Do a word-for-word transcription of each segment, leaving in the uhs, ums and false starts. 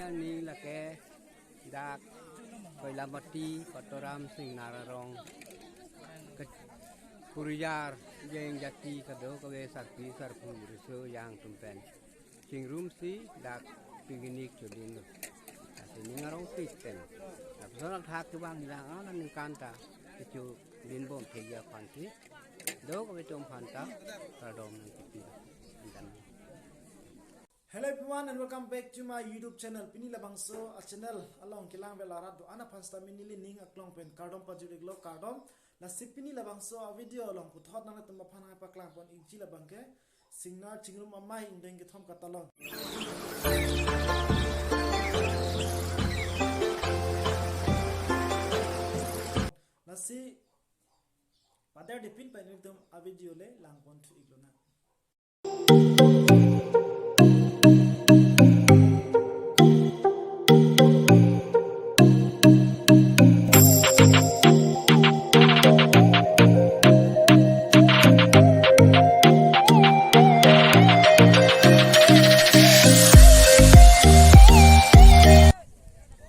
Ning lake dak Koilamati Patoram Singnar arong ke Kurijar Jain Jati kadokave sarpi sarpo riso jang atum pen chingrumsi dak picnic chodin lo. Lasi ning arong pik pen. Lapuson athak kevang hilang anan ningkan ta kecho dinbom theja aphansi dokave atum aphanta kardom nangkipi. Antan. Hello everyone and welcome back to my YouTube channel. Pini labangso a-channel along kelang vela rat do-an aphan sitame neli ning aklong pen kardom pajir-iklo, kardom. Lasi pini labangso a-video along puthot nanglitum aphan nangpaklang pon ingchi labang ke Singnar Chingrum Amei ingdeng kethom katalon. Lasi paderdepin pen nelitum a-video le lang pon thu-iklonang.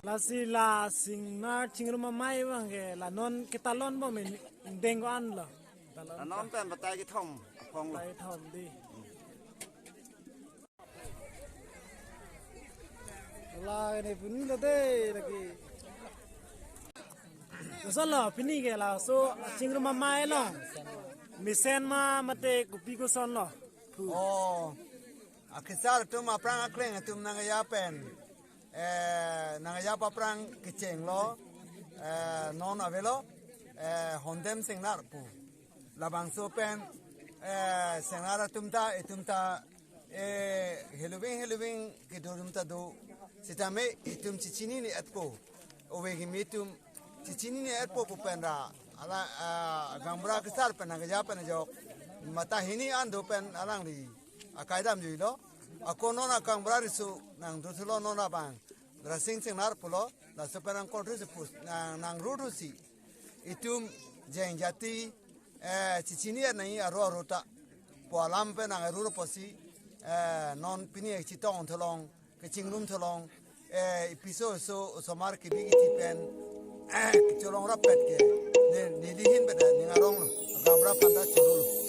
Lasi la Singnar Chingrum Amei abang ke la non ketalon bom, ingdeng ko-an lo. Talon. La non pen batai kethom aphong lo. Batai kethom dei. La ne pini lo dei lagi. Koson lo pini ke laso Chingrum Amei lo? Mesen ma mate kopi koson lo? Pu. Oh. Akesar atum aphrang akleng atum nangkeja pen, eh, nangkeja aphrang kecheng lo, eh, non avelo, eh, Hondem Singnar pu. Labangso pen, eh, Singnar atum ta, itum ta, eh, heloving heloving kedo atum ta do. Sitame itum chechinine-etpo. Ove kimi atum chechinine-etpo pu pen ra, ala, ah, gaonbura kesar pen nangkeja pen ajok. Matha hini an do pen alangli akai damjuilo. Ako non a gaonbura riso nangdothulo non abang. Rasing Singnar pulo, laso pen nangkothusi pus, nang, nangruthusi. Itum Jain Jati, eh, chechini nangji aro aro ta pu alam pen nangrut apotsi, eh, non pini chetong tholong, kechingrum tholong, eh, episode so osomar kebi kiti pen, eh, kecholong rappet ke, ne, neli ahin pen ning arong lo, gaonbura aphanta choro lo.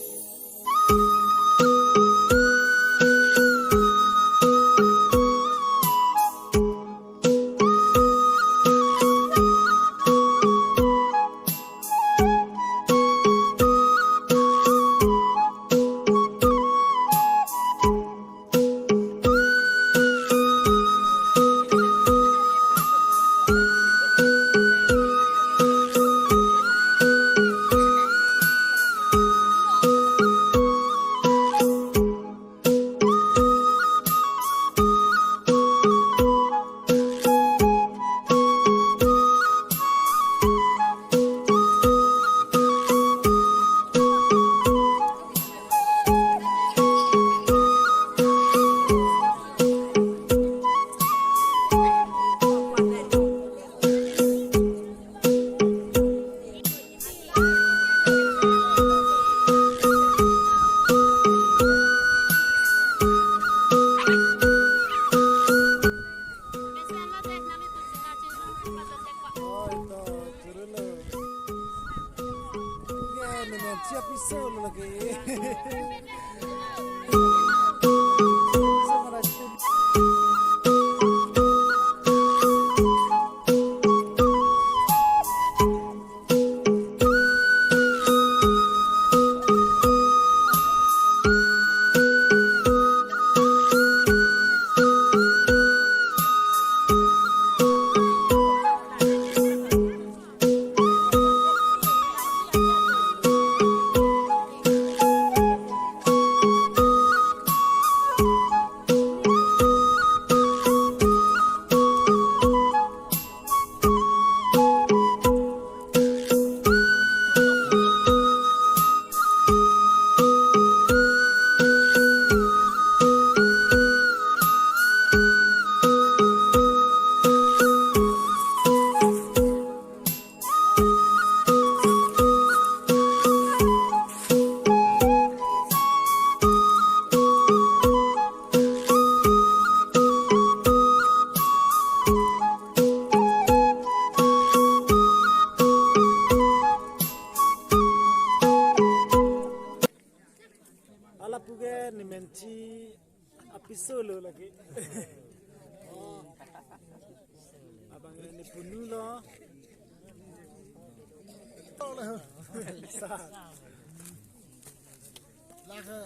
Lake,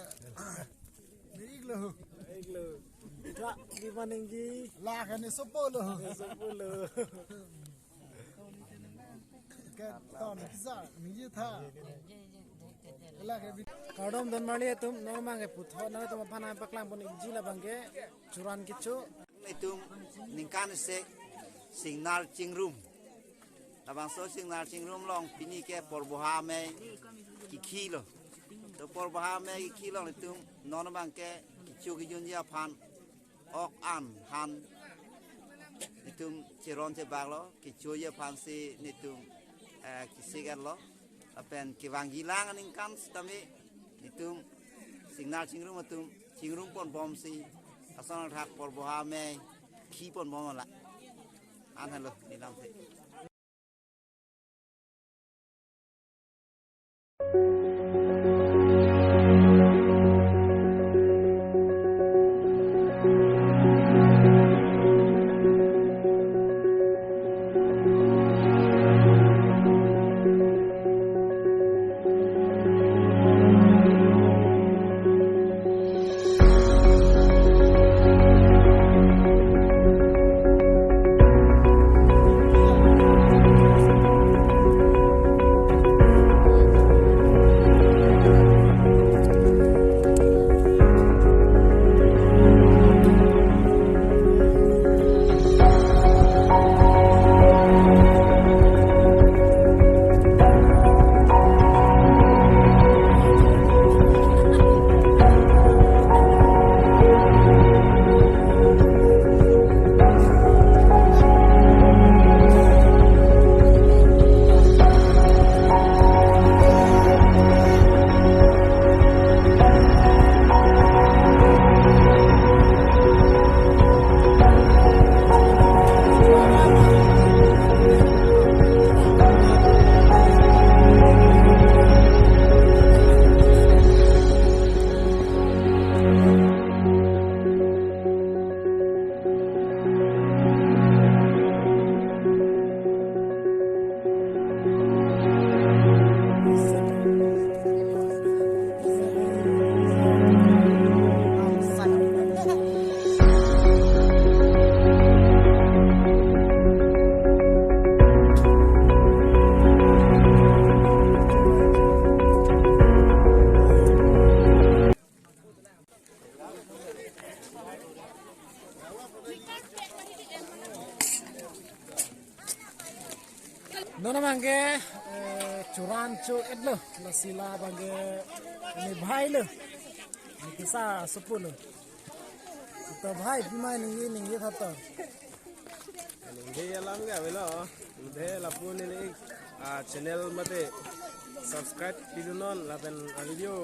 mirik lo. Mirik lo. Tra, di maning di. Lake ne sopo lo. Sopo lo. Ke ton kisa, ningje tha. Lake bi- Kardom don marli atum, non abang ke puthot nangtum aphan nangpaklang pon ikji labang ke Churan kecho. Itum ningkan isi Singnar Chingrum. Labangso Singnar Chingrum along pini ke Porboha Amei kikhi lo. To Porboha Amei kikhi along itum non abang ke kecho kejunji aphan ok an han itum cheron chebak lo, kechoji aphan si itum, eh, kesik lo. Lapen kevangji lang aningkan sitame itum Singnar Chingrum atum chingrum ponbom si ason thak Porboha Amei khi ponbom la. An halo nilam the. Non abang ke, eh, Churan cho-et lo, lasi labang ke ne bhai lo. Ne kisa sopo lo. To bhai, pima ningje, ningje tha to. Ningje alam ke avelo. Ningje lapu neli, ah, channel mate subscribe pidunnon lapen, ah, video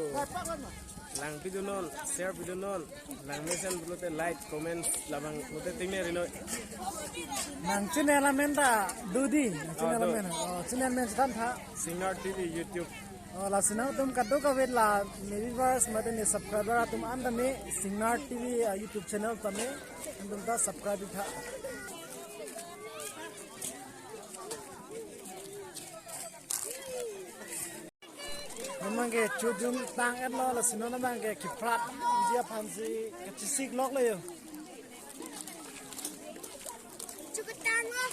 lang pidunnon, share pidunnon, lang mesen pulote like, comment, labang pulote ting ne rinoi. Nang channel amen ta do di, nang channel Oh, do. amen. Oh, channel amen chethan tha. Singnar T V YouTube. Oh, lasi nangtum kadokave la ne viewers mate ne subscriber atum an tame Singnar T V, ah, YouTube channel tame nangtum ta subscribe tha. Non abang ke chojun tang-et lo, lasi non abang ke kepratji aphan si kachesik lok lo yo. Chukutang lo.